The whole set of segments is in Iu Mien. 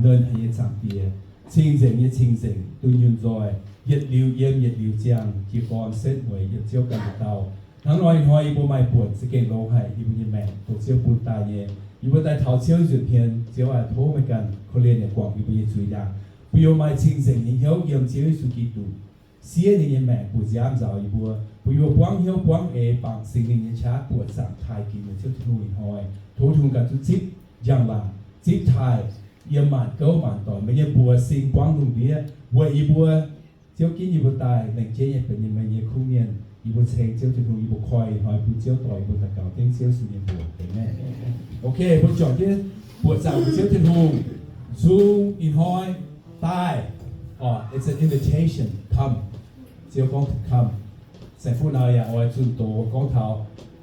Nernh haic nyei Zaangc Diex, cing-nzengc nyei Cing-Nzengc, dunh yunh nzoih, yietc liuz yiem yietc liuz ziangh, jiez gorn setv mueiz yiem Ziouv ganh nduqc dauh. Hnangv nor ih hnoi yie mbuo maaih buonc za'gengh longx haic yie mbuo nyei maengc dongh Ziouv bun daaih nyei. Yie mbuo daaih taux Ziouv nzuonx hmien, Ziouv aac, tov meih ganh korv-lienh yaac guangc yie mbuo nyei zuiz ndaangc, bun yie mbuo maaih cing-nzengc nyei hnyouv yiem Ziouv Yesu Giduc siev ninh nyei maengc mbuoqc nziaamv nzaaux yie mbuo, bun yie mbuo buangv hnyouv buangv eix bangc Singx Lingh nyei qaqv buoqc zaangc taaih ginx meih Ziouv Tin-Hungh ih hnoi. Tov Tin-Hungh ganh duqv zipv njang-laangc, zipv taaih yiem maanc gouv maanc doic, meih nyei mbuox sing buangv lungh ndiev weic yie mbuo. Ziouv ginv yie mbuo daaih lengc jeiv nyei benx nyei meih nyei kuv mienh. Yie mbuo ceng Ziouv Tin-Hungh, yie mbuo koi ih hnoi bun Ziouv dorh yie mbuo daux gaux dengv Ziouv Yesu nyei mbuox. Amen. Ok, mbuo juangc jienv buoqc zaangc Ziouv Tin-Hungh. Nzung ih hnoi daaih. Orqc, it's an invitation. Come. Ziouv gorngv come. Saeng-Fuqv Naux yaac oix zunh doz gorngv taux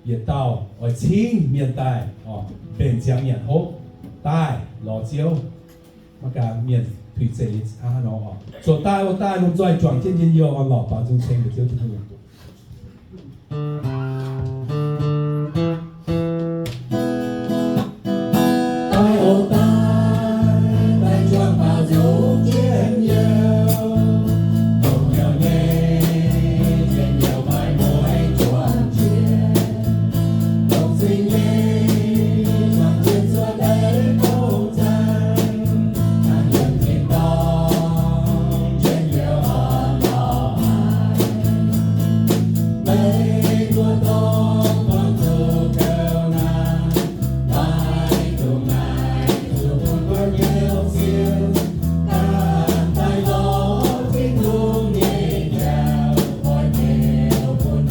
yietc dauh oix cingv mienh daaih, orqc, mbenc ziangx nyanc hopv daaih lorz Ziouv. Maiv gaax mienh tuix zeiz hnangv haaix nor, orqc, zoux daaih, o daaih, lomh nzoih juangc jienv njien-youh orn-lorqc baaux nzung ceng mbuox Ziouv Tin-Hungh. Daaih, o daaih, daaih juangc baaux nzung jienv njien-youh, dongh hnyouv nyei njien-youh maaih mueiz juangc jiex, dongh zingh nyei juangc jiex zuov deix dongh zaangc, hnangv yiem tin-dorngh njien-youh orn-lorqc haic. Meih mbuo dongh buangh zuqc gouv naanc, maiv dungx naaic zuqc bun kuv hnyouv sienx, ganh daaih lorz Tin-Hungh nyei jauv, oix beu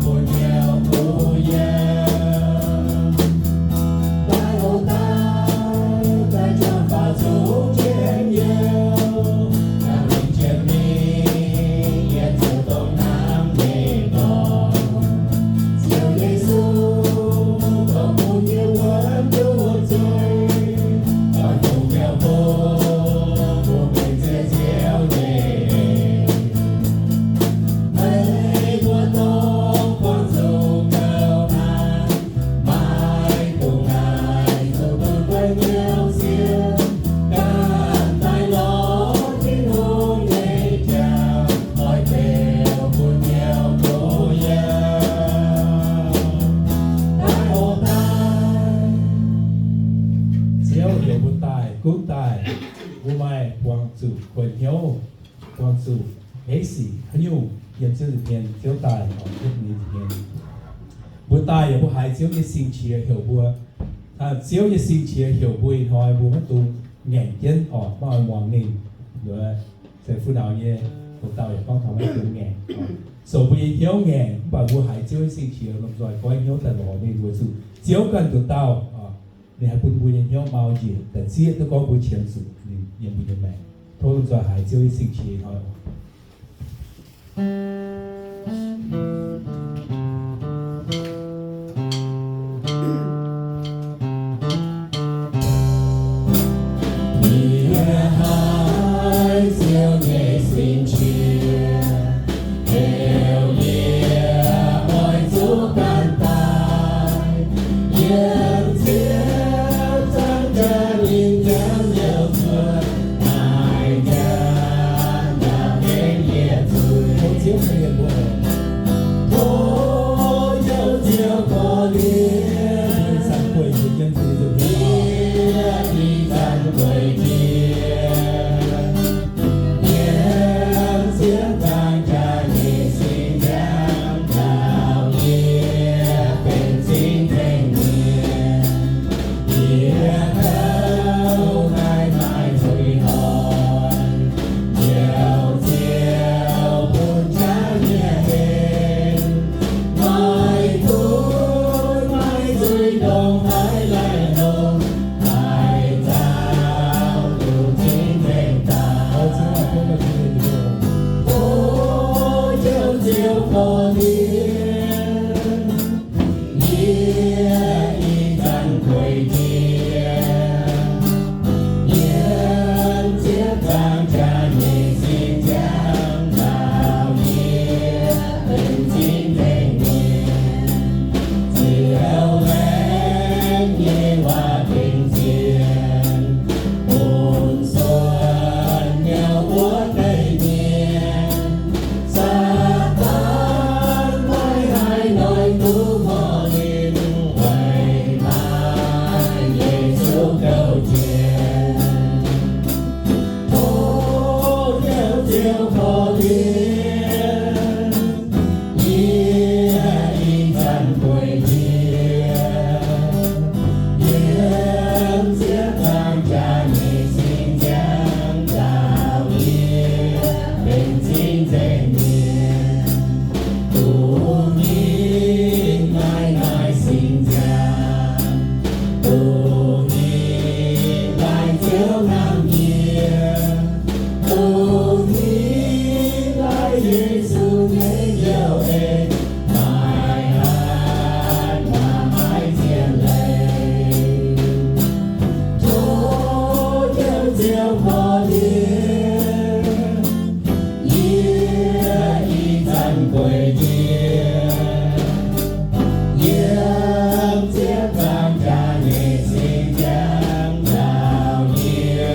bun hnyouv duqv yiem. Daaih, o daaih, daaih juangc baaux nzung jienv liouh, daaih mingh jienv mingh yiem ziouc dongh hnamv nyei dorngx. Ziouv Yesu, dongh kuv hnyouv wuonv duqv zuiz, oix fungx hnyouv mbuo, mbuo benx Ziouv Ziouv nyei. Mbuo haaix dauh oix buangh zuqc hnyouv naaic, maiv dungx naaic oc, buangh zuqc bun Ziouv oc, Ziouv. Ziouv heuc mbuo daaih, gunv daaih, mbuo maaih buangh zuqc kuonx hnyouv, buangh zuqc heiv sic haaix nyungc yiem Ziouv nza'hmien, Ziouv daaih oix hietv ninh nza'hmien. Mbuo daaih yaac mbuo haiz Ziouv nyei sing-qiex heuc mbuo. Ziouv nyei sing-qiex heuc mbuo ih hnoi mbuo maiv dungx ngaengc jienv oc, maiv oix muangx ninh. Liuz, se fu naux nyei, houc dauh yaac gorngv taux maiv dungx ngaengc, zoux mbuo nyei hnyouv ngaengc, mv baac mbuo haiz Ziouv nyei sing-qiex lomh nzoih goiv hnyouv daaih lorz ninh, weic zuqc Ziouv ganh nduqc dauh, ninh haih bun mbuo nyei hnyouv mau njiec, da'zieqv duqv gorngv mbuo qiemx zuqc ninh yiem mbuo nyei maengc. Tov lomh nzoih haiz Ziouv nyei sing-qiex hnoi. Yie haiz Ziouv nyei sing-qiex, korv-lienh, yie ih zanc gueic njiec, yiem ziepc zaangc jaax nyeic singx ziangx taux yie benx cing-nzengc mienh. Ziouv laengz nyei waac tengx zienh, bun suonc nyei wuov deix mienh. Saadaan maiv haih noic duqv horpc ninh, weic maaih Yesu gouv jienv. Tov Ziouv, Ziouv korv-lienh, yie ih zanc gueic njiec, yiem ziepc zaangc jaax nyeic singx ziangx taux yie benx cing-nzengc mienh. Dongh hingv naaiv, naaiv singx ziangx, dongh hingv naaiv Ziouv hnamv yie, dongh hingv naaiv Yesu nyei hnyouv en, maaih hatc maaih zien leiz. Tov Ziouv, Ziouv korv-lienh, yie ih zanc gueic njiec, yiem ziepc zaangc jaax nyeic singx ziangx taux yie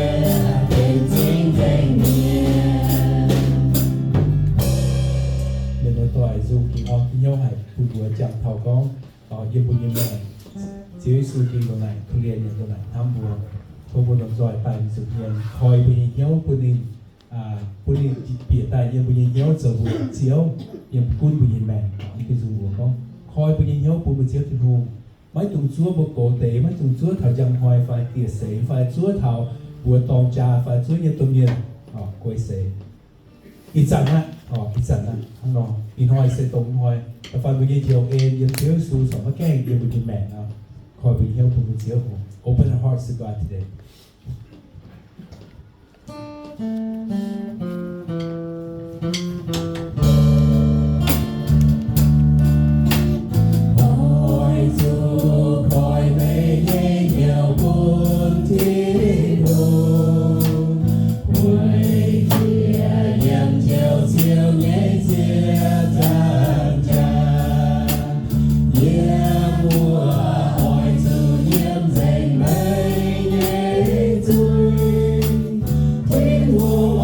benx cing-nzengc mienh. Mienh muoz-doic, nzung Ging-Orn hnyouv haic bun mbuo jangx taux gorngv, yiem mbuo nyei maengc, Ziouv Yesu gengh ndongc naaic korv-lienh, yaac ndongc naaic hnamv mbuo. Tov mbuo lomh nzoih daaih nzunc mienh koi mbuo nyei hnyouv bun ninh, bun ninh bieqc daaih yiem mbuo nyei hnyouv zoux mbuo nyei Ziouv, yiem gunv mbuo nyei maengc. Mv baac nzung mbuo gorngv, koi mbuo nyei hnyouv bun mbuo Ziouv Tin-Hungh. Maiv dungx zuov mbuo gox deix, maiv dungx zuov taux njang hnoi fai dieh seix fai zuov taux mbuox dorng jaa fai zuov nyei domh mienh guei seix. Ih zanc aqv, ih zanc aqv, hnangv nor, ih hnoi se dongh hnoi, da'faanh mbuo nyei njoux en yiem Ziouv Yesu corc maiv gaengh yiem mbuo nyei maengc aqv. Koi mbuo nyei hnyouv bun mbuo Ziouv oc. Open our hearts to God today. Oix zuqc koi meih nyei hnyouv bun Tin-Hungh, weic jiex yiem Ziouv, Ziouv nyei ziepc zaangc jaax. Yiem wuov oix zuqc yiem nzengc meih nyei zuiz. Tin-Hungh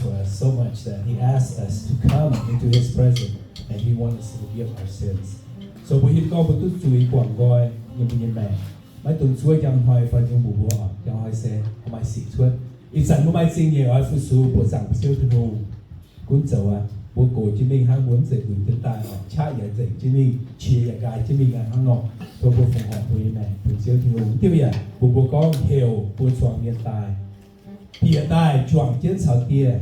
for us so much that he asked us to come into his presence and he wants us to forgive our sins. So mbuo hiuv duqv gorngv mbuo duqv zuiz guangc nqoi yiem mbuo nyei maengc. Maiv dungx zuov njang hnoi fai nyungc mbuox mbuo oc, njang hnoi se maaih sic cuotv. Ih zanc mbuo maaih zingh nyeic oix fu-sux buoqc zaangc Ziouv Tin-Hungh. Gunv zoux aqv, mbuo gox jienv mingh hnangv, mbuo mv zeiz lunx jienv daaih oc, qaqv yaac nzengc jienv mingh, qiex yaac nqaai jienv mingh aqv hnangv nor. Tov mbuo fongc horc mbuo nyei maengc bun Ziouv Tin-Hungh. Diuh yaac mbuox mbuo gorngv heuc mbuo zuangx mienh daaih, bieqc daaih juangc jienv caux dieh,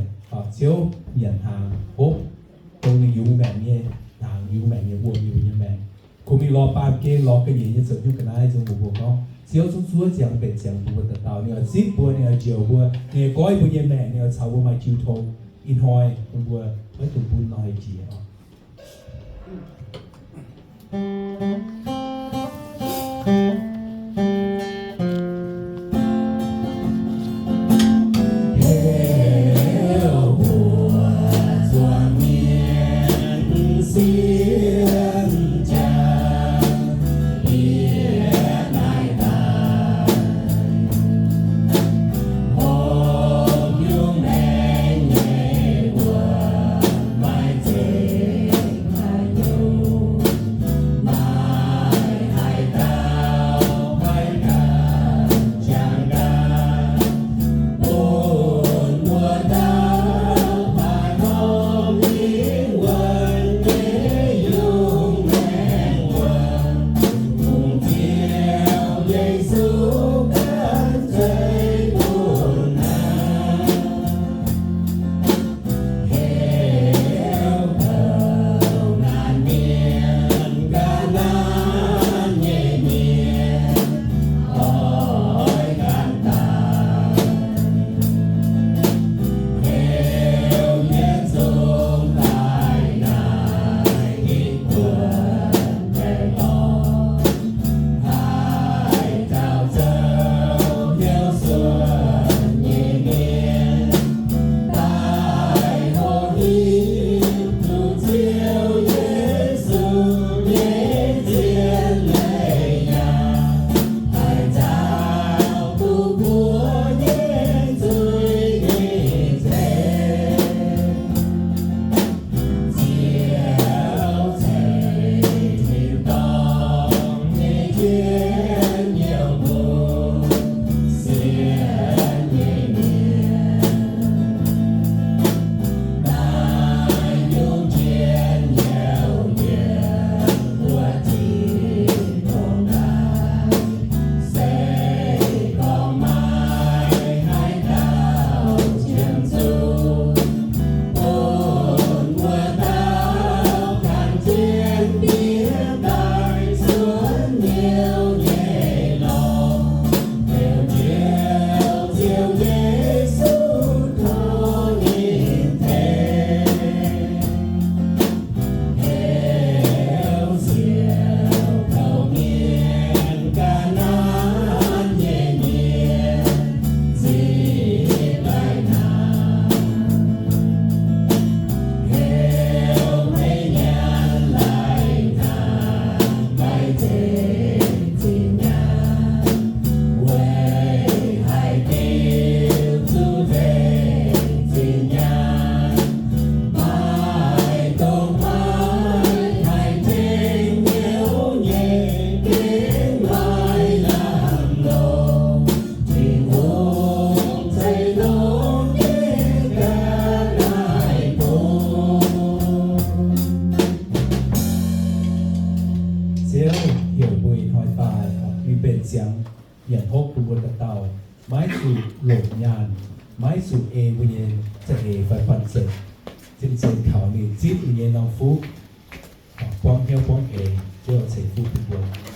Ziouv nyanc hnaangx hopv, dongh ninh yungz maengc nyei hnaangx, yungz maengc nyei wuom yiem mbuo nyei maengc. Kungx mingh lorz baamh gen, lorz ga'nyiec nyei zoux nyungc ga'naaiv nzung mbuox mbuo gorngv, Ziouv zungv zuov ziangx mbenc ziangx bun mbuo dauh dauh. Ninh oix zipv mbuo, ninh oix njoux mbuo, ninh oix goiv mbuo nyei maengc, ninh oix caux mbuo maaih jiu tong. Ih hnoi bun mbuo maiv dungx bun nor haih njiec oc. Ziouv heuc mbuo ih hnoi daaih, mingh mbenc ziangx nyanc hopv bun mbuo dauh dauh, maiv zuqc longc nyaanh, maiv zuqc ei mbuo nyei za'eix fai banh zeic. Zien-zien kaux ninh zipv ninh nyei norm fuqv, buangv hnyouv buangv eix, Ziouv ceix fuqv bun mbuo.